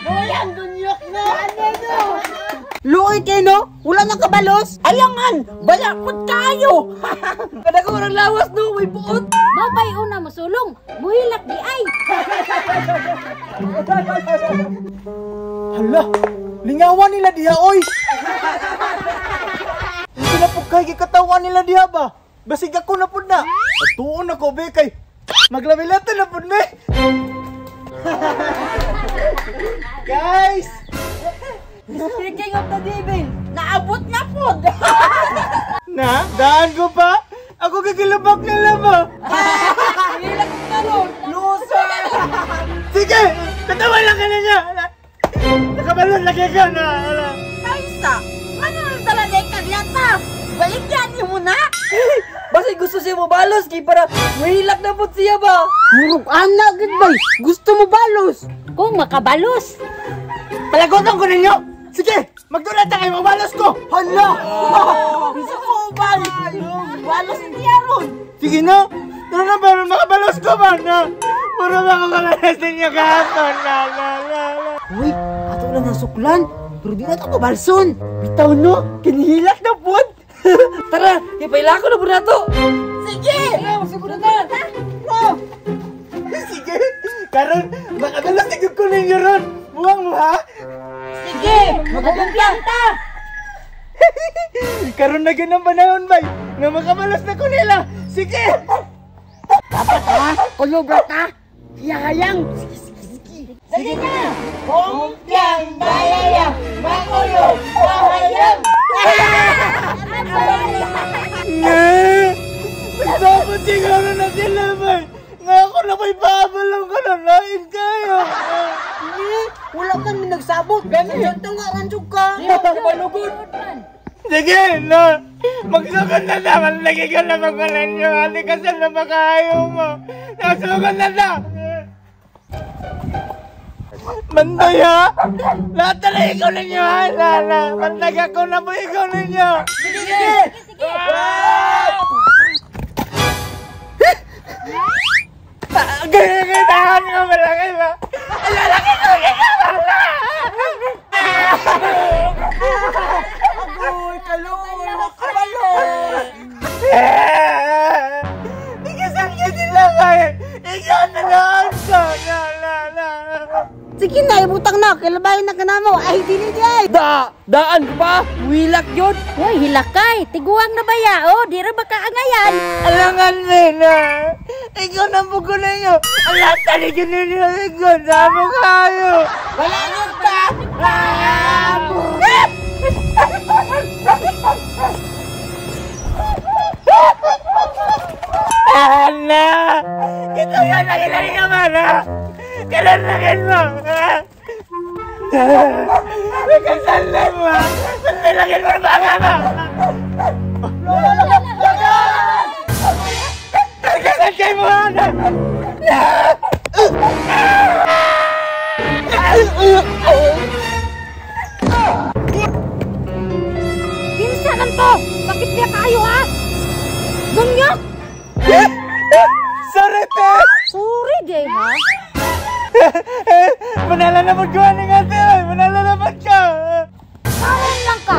Luyan, dunyak na! Ano no? Luoy kay no? Wala nang kabalos? Ayangan! Balakot kayo! Kada ko ng lawas no, may buot! Mao bay una mosulong, muhilak di ay. Hala! Lingawan nila diha, oy! Hindi na po kay gikatawan nila diha ba? Basig ako na pud na! Atuon ako, be, kay maglamilatan na pud me! Guys! Speaking of the devil, naabot na pud! Na? Daan ko pa? Ako gigilabak nila ba? Hilak na ron! Loser! Sige! Katawa lang ka na niya! Nakabalon lagi ka na! Kaisa! Ano nang talaga yung kagyata? Baligyan niyo muna! Basta gusto siya mo balos, kay para mahilak na po siya ba? Murog ana gid bay. Gusto mo balos? Kung makabalos. Palagotan ko ninyo! Sige! Magdulat na kayo! Mabalos ko! Hala! Gusto ko bay! Balos niya ron! Sige na! Tara na, pero makabalos ko ba na? Puro makabalos ninyo kahapon! La la la la! Uy, ato lang nasuklan. Pero di na to kabalson. Bitaw no! Kinihilak na po! Tara! Ipaila ko na po na to! Sige! Masiguro na! Sige! Karon, makabalos na ko ninyo ron! Muwang mo ha? Sige, magkumpiyan ta. Karon na ganang panahon bay! Nga makabalos na ko nila! Sige! Dapat ha? Kulubra ta? Hiyahayang. Sige na! Kumpiang bayayang! Makulog! Pahayang! Nagsabot siguro na sila bay! Nga ako na may paabalong ka na lain kayo! Hindi, wala kami nagsabot. Ganyan to nga ranjog ka. Malugod! Sige na! Magsugod na naman! Lagi ka na magpalan nyo! Ate kasal na makahayo mo! Nagsugod na na! Manday ha! Lahat talaga ikaw ninyo ha! Lala! Mandag ako na po ikaw ninyo! Sige! Sige. Ganyan ko malaki ba? Lalaki ko Agoy! Kalon! Nakabalon! Nagkasal ka sila kay! Ikaw na lang ko! La la la! Sige na, ibutang na. Kilabayan na ka na mo. Ay, dili di ay. Da! Daan ko pa! Wilak yun! Hoy, hilakay, tiguang na baya oh, di ra ba kaangayan? Alangan nila! Ikaw na po ko ninyo! Ang lahat talaga ninyo! Ikaw na mo kayo! Balangon ka! Ala! Ito yan! Lagi-lagi ka man ha! Kailan mo! Nagkasal na mo ha! Nalagin mo na baka mo! Nagkasal kayo mo ha! Kinsa man to? Sakit niya kayo ha? Ganyak! Sorry, te! Sorry day ha? Manala na magkuha ng ate! Manala na ka! Karon lang ka!